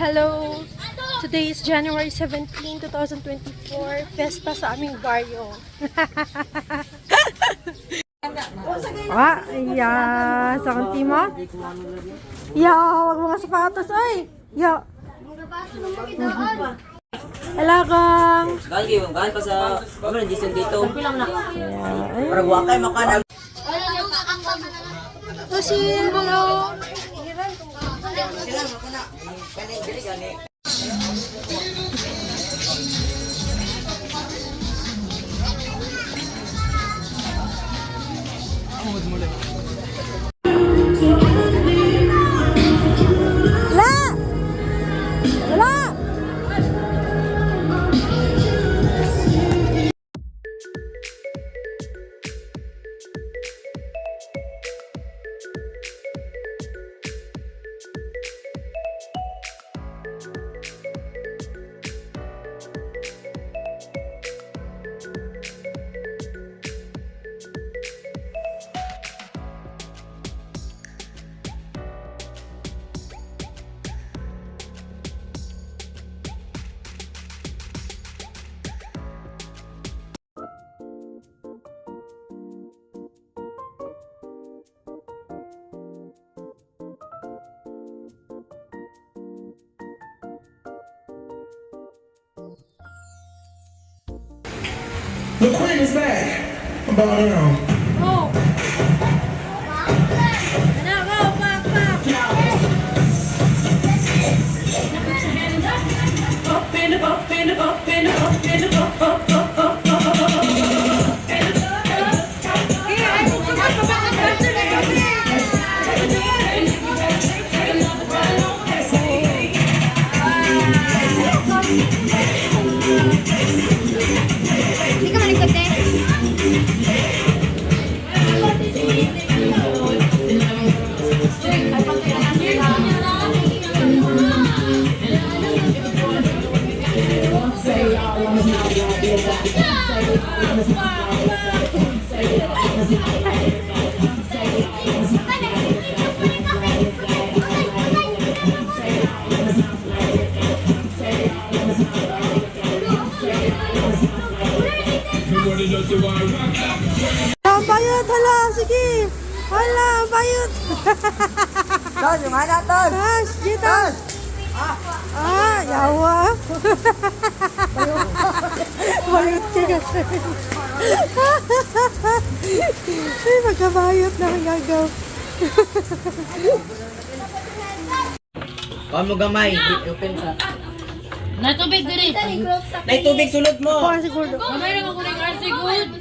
Hello! Today is January 17, 2024. Festa sa aming baryo. Ah, yeah. Sa akong team, ah. Ya, wag mga sapatos, ay! Ya. Hello, Kong! Gaan kayo, gaan pa sa kami nandito dito. Yeah. Parang wakay makana. Lucy, hello! La! La! The queen is back. I'm bowing down. Go! Ano, go! Pak, pak! Up and up and up and up and up, up, up, up, up, up. Hindi ka malikot eh. Ah, bayot! Hala! Sige! Hala! Bayot! Tol, yung anak tol. Tash! Gita! Ah, yawa! Bayot ka kasi. Ay, magkabayot na ang gagaw. Kuha mo gamay, open sa. Natubig diri. Nay tubig sulod mo. Kuha siguro. Gamay ra ko kuning RC good.